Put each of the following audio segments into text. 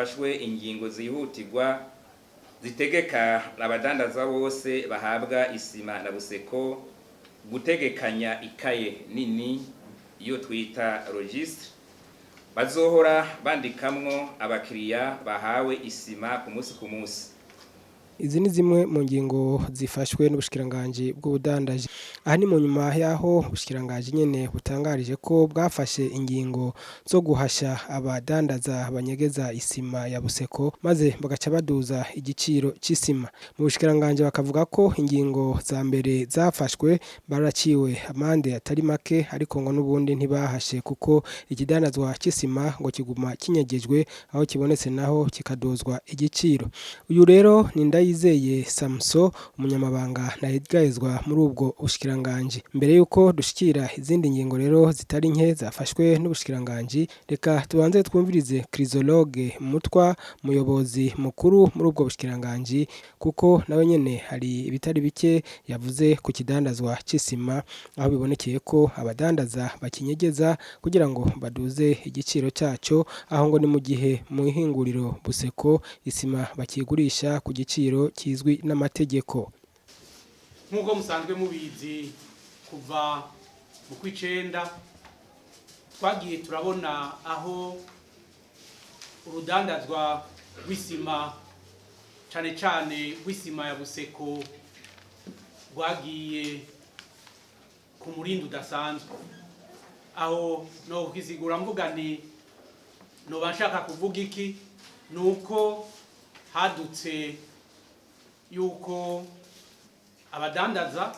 hafashwe ingingo zihutirwa zitegeka abadandaza bose bahabwa isima na Buseko gutegekanya ikaye nini, iyo twita registre, bazohora bandikamwo abakiriya bahawe isima ku munsi ku munsi. Izi ni zimwe mu ngingo zifashwe n'ubushikiranganji bw'ubudandaji. Aha ni mu nyuma y'aho ubushikiranganji nyene butangarije ko bwafashe ingingo zo guhasha abadandaza banyegeza isima ya Buseko, maze bagaca baduza igiciro c'isima. Mu bushikiranganji bakavuga ko ingingo za mbere zafashwe baraciwe amande atari make, ariko ngo n'ubundi ntibahashe, kuko ikidandazwa c'isima ngo kiguma kinyegejwe, aho kibonetse naho kikaduzwa igiciro. Uyu rero ni Ndayizeye Samso, umunyamabanga ntahegayezwa muri ubwo bushikiranganji. Mbere yuko dushikira izindi ngingo rero zitari nke zafashwe n'ubushikiranganji, reka tubanze twumvirize Chrysologue Mutwa, umuyobozi mukuru muri ubwo bushikiranganji, kuko nawe nyene hari ibitari bike yavuze ku kidandazwa c'isima, aho bibonekeye ko abadandaza bakinyegeza kugira ngo baduze igiciro caco. Aho ngo ni mu gihe mu ihinguriro Buseko isima bakigurisha ku giciro kizwi n'amategeko. Nk'uko musanzwe mubizi, kuva mu kw'icenda twagiye turabona aho urudandazwa rw'isima, cane cane rw'isima ya Buseko, rwagiye ku murindi udasanzwe. Aho no kwisigura mvuga nti noba nshaka kuvuga iki? Ni uko hadutse yuko abadandaza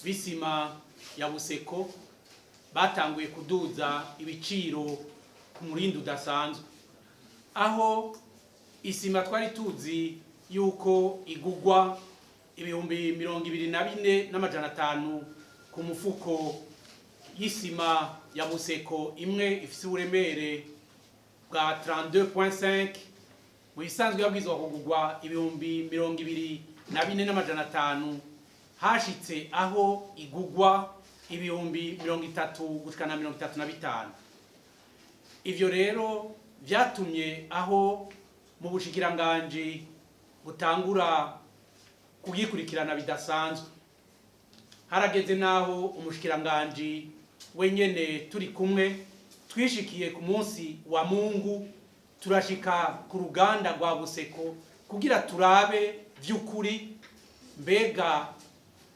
b'isima ya Buseko batanguye kuduza ibiciro ku murindi udasanzwe, aho isima twari tuzi yuko igugwa 24,500 ku mufuko y'isima ya Buseko imwe ifise uburemere bwa 32.5, mu bisanzwe yabwizwa kugugwa 24,500, hashitse aho igugwa 30,000 gushika na 35. Ivyo rero vyatumye aho mu bushikiranganji butangura kugikurikirana bidasanzwe. Harageze naho umushikiranganji wenyene turi kumwe twishikiye ku munsi wa Mungu, turashika ku ruganda rwa Buseko kugira turabe vy'ukuri mbega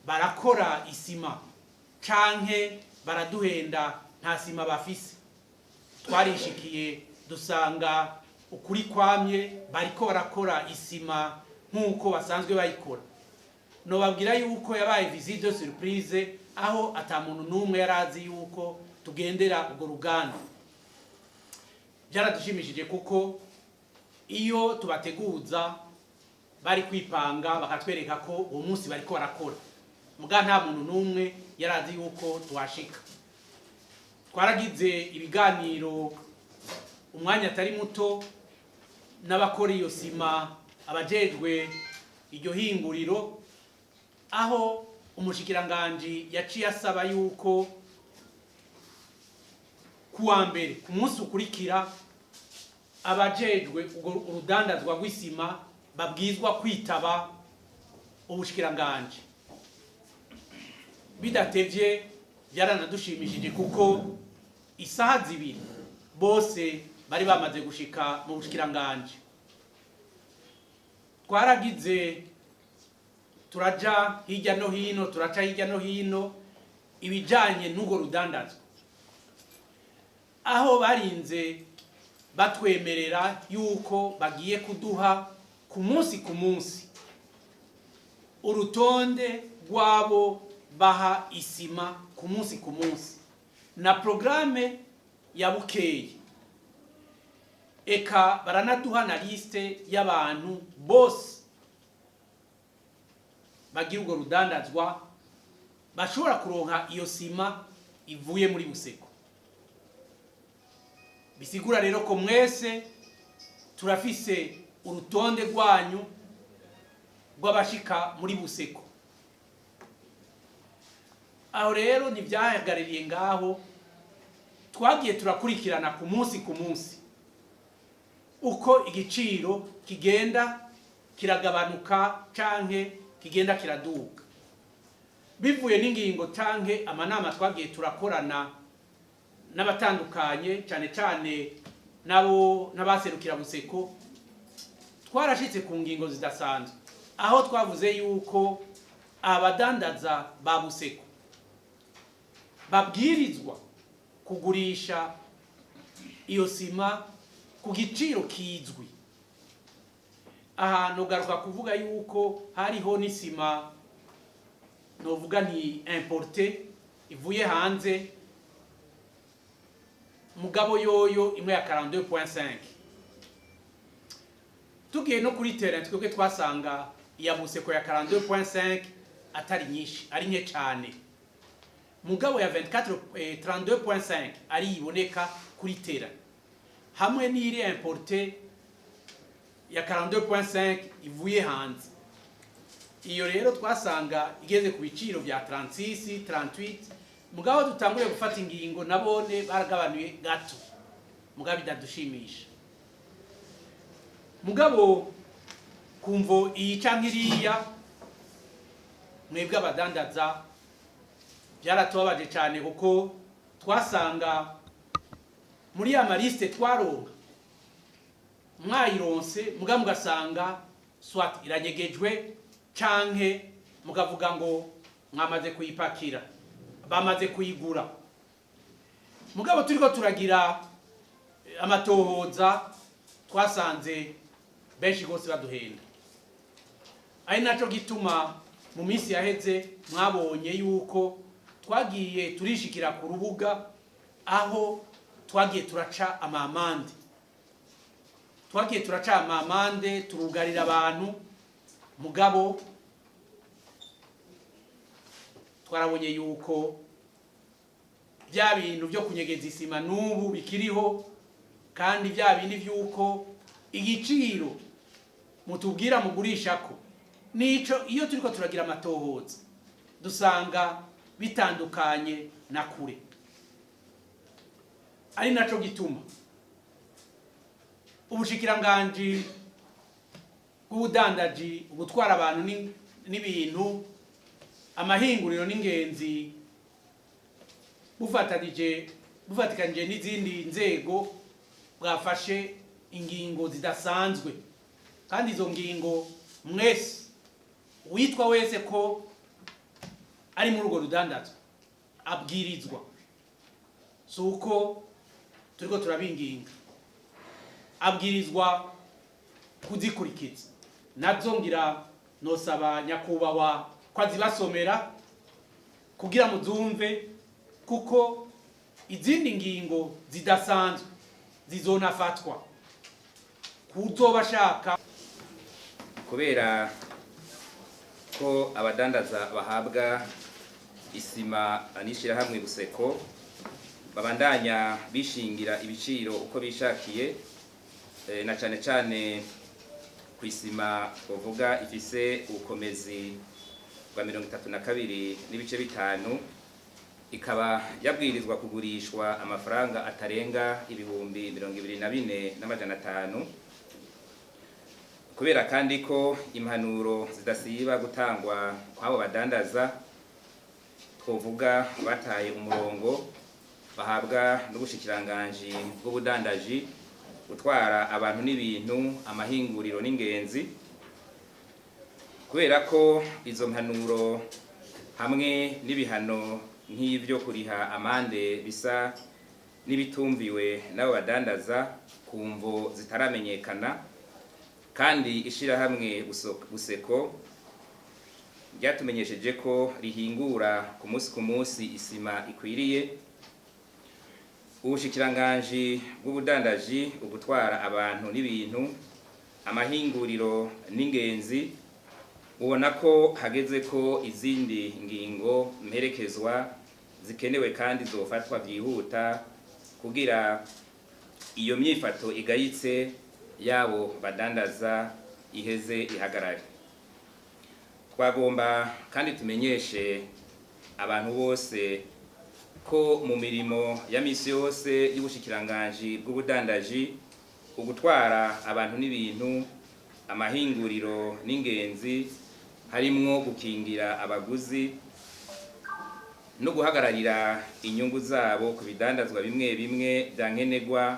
barakora isima canke baraduhenda, nta sima bafise. Twarishikiye dusanga ukuri kwamye, bariko barakora isima nk'uko basanzwe bayikora. Nobabwira yuko yabaye visite de surprise, aho ata muntu n'umwe yari azi yuko tugendera urwo ruganda. Byaradushimishije, kuko iyo tubateguza bari kwipanga bakatwereka ko uwo munsi bariko barakora, muga nta muntu n'umwe yari azi yuko tuhashika. Twaragize ibiganiro umwanya atari muto n'abakora iyo sima, abajejwe iryo hinguriro, aho umushikiranganji yaciye asaba yuko kuwa mbere, ku munsi ukurikira, abajejwe urwo urudandazwa rw'isima babwizwa kwitaba ubushikiranganji. Bidatevye byaranadushimishije, kuko isaha 2 bose bari bamaze gushika mu bushikiranganji. Twaragize turaja hirya no hino, turaca hirya no hino ibijanye n'urwo rudandazwa, aho barinze batwemerera yuko bagiye kuduha ku munsi ku munsi urutonde rw'abo baha isima ku munsi ku munsi na programme ya bukeye. Eka baranaduha na liste y'abantu bose bagira urwo rudandazwa bashobora kuronka iyo sima ivuye muri Buseko. Bisigura rero ko mwese turafise urutonde rwanyu rw'abashika muri Buseko. Aho rero ntibyahagarariye ngaho, twagiye turakurikirana ku munsi ku munsi. Uko igiciro kigenda kiragabanuka canke kigenda kiraduka bivuye n'ingingo canke amanama twagiye turakorana n'abatandukanye, cyane cyane nabo n'abaserukira Buseko, twarashitse ku ngingo zidasanzwe aho twavuze yuko abadandaza ba Buseko babwirizwa kugurisha iyo sima ku giciro kizwi. Ahantu garuka kuvuga yuko hariho n'isima novuga nti importée, ivuye hanze, mugabo yoyo imwe ya 42.5. Tugiye no kuri terrain, twebwe twasanga iya Buseko ya 42.5 atari nyinshi, ari nke cyane, mugabo ya 24 32.5 ari iboneka kuri terrain hamwe n'iri importée ya 42.5 ivuye hanze. Iyo rero twasanga igeze ku biciro bya 36, 38, mugabo dutanguye gufata ingingo nabone baragabanuye gato, mugabo bidadushimisha. Mugabo kumvo iyi canke iriya, mwebwe abadandaza byaratubabaje cyane, kuko twasanga muri ya ma liste twaronka mwayironse, muga mugasanga soit iranyegejwe canke mukavuga ngo mwamaze kuyipakira, bamaze kuyigura. Mugabo turiko turagira amatohoza, twasanze benshi rwose baduhenda. Ari naco gituma mu minsi yaheze mwabonye yuko twagiye turishikira ku rubuga, aho twagiye turaca ama amendes, twagiye turaca ama amendes, turugarira abantu. Mugabo twarabonye yuko bya bintu byo kunyegeza isima n'ubu bikiriho, kandi bya bindi by'uko igiciro mutubwira mugurishako nico iyo turiko turagira amatohoza dusanga bitandukanye na kure. Ari naco gituma ubushikiranganji bw'ubudandaji, ugutwara abantu n'ibintu, amahinguriro n'ingenzi, bufatikanije n'izindi nzego, bwafashe ingingo zidasanzwe. Kandi izo ngingo, mwese uwitwa wese ko ari muri urwo rudandazwa abwirizwa, si uko turiko turabinginga, abwirizwa kuzikurikiza. Nazo ngira nosaba nyakubahwa ko azibasomera kugira muzumve, kuko izindi ngingo zidasanzwe zizonafatwa kuzoba ashaka. Kubera ko abadandaza bahabwa isima n'ishirahamwe Buseko babandanya bishingira ibiciro uko bishakiye, na cane cane ku isima twovuga ifise ubukomezi bwa 32.5, ikaba yabwirizwa kugurishwa amafaranga atarenga 24,500. Kubera kandi ko impanuro zidasiba gutangwa kw'abo badandaza twovuga bataye umurongo bahabwa n'ubushikiranganji bw'ubudandaji, gutwara abantu n'ibintu, amahinguriro n'ingenzi, kubera ko izo mpanuro hamwe n'ibihano nk'ivyo kuriha amande bisa n'ibitumviwe n'abo badandaza ku mvo zitaramenyekana, kandi ishirahamwe Buseko ryatumenyesheje ko rihingura ku munsi ku munsi isima ikwiriye, ubushikiranganji bw'ubudandaji, ugutwara abantu n'ibintu, amahinguriro n'ingenzi ubona ko hageze ko izindi ngingo mperekezwa zikenewe kandi zofatwa byihuta kugira iyo myifato igayitse yabo badandaza iheze ihagarare. Twagomba kandi tumenyeshe abantu bose ko mu mirimo ya misi yose y'ubushikiranganji bw'ubudandaji, ugutwara abantu n'ibintu, amahinguriro n'ingenzi, harimwo gukingira abaguzi no guhagararira inyungu zabo ku bidandazwa bimwe bimwe vya nkenerwa,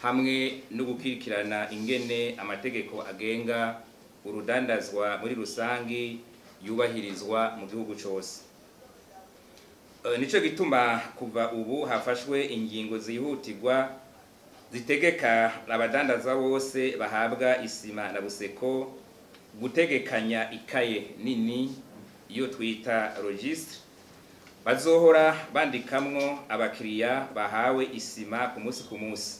hamwe no gukurikirana ingene amategeko agenga urudandazwa muri rusangi yubahirizwa mu gihugu cose. Nico gituma kuva ubu hafashwe ingingo zihutirwa zitegeka abadandaza bose bahabwa isima na Buseko gutegekanya ikaye nini iyo twita registre, bazohora bandikamwo abakiriya bahawe isima ku munsi ku munsi.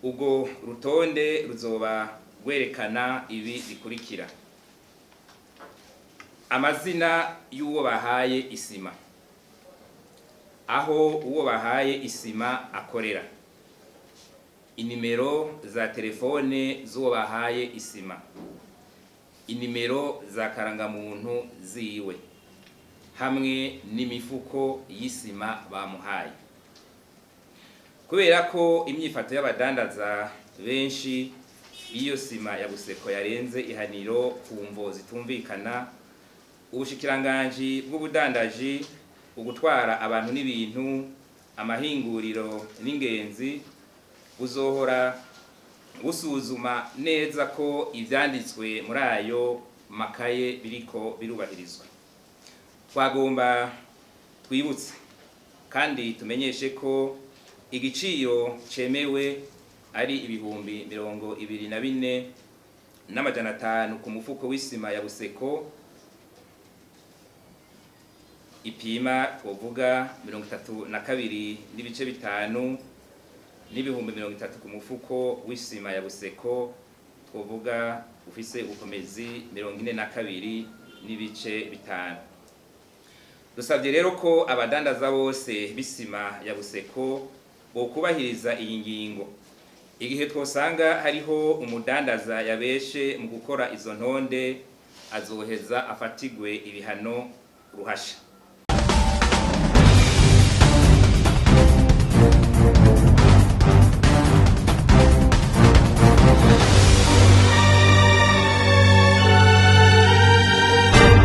Ubwo rutonde ruzoba rwerekana ibi bikurikira: amazina y'uwo bahaye isima, aho uwo bahaye isima akorera, inimero za telefone z'uwo bahaye isima, inimero za karangamuntu ziwe, hamwe n'imifuko y'isima bamuhaye. Kubera ko imyifato y'abadandaza benshi iyo sima ya Buseko yarenze ihaniro ku mvo zitumvikana, ubushikiranganji bw'ubudandaji, ugutwara abantu n'ibintu, amahinguriro n'ingenzi buzohora busuzuma neza ko ivyanditswe muri ayo makaye biriko birubahirizwa. Twagomba twibutse kandi tumenyeshe ko igiciro cemewe ari 24,500 ku mufuko w'isima ya Buseko ipima twovuga 32.5, n'30,000 ku mufuko w'isima ya Buseko twovuga ufise ubukomezi 42.5. Dusabye rero ko abadandaza bose b'isima ya Buseko bokubahiriza iyi ngingo. Igihe twosanga hariho umudandaza yabeshe mu gukora izo ntonde, azoheza afatigwe ibihano ruhasha.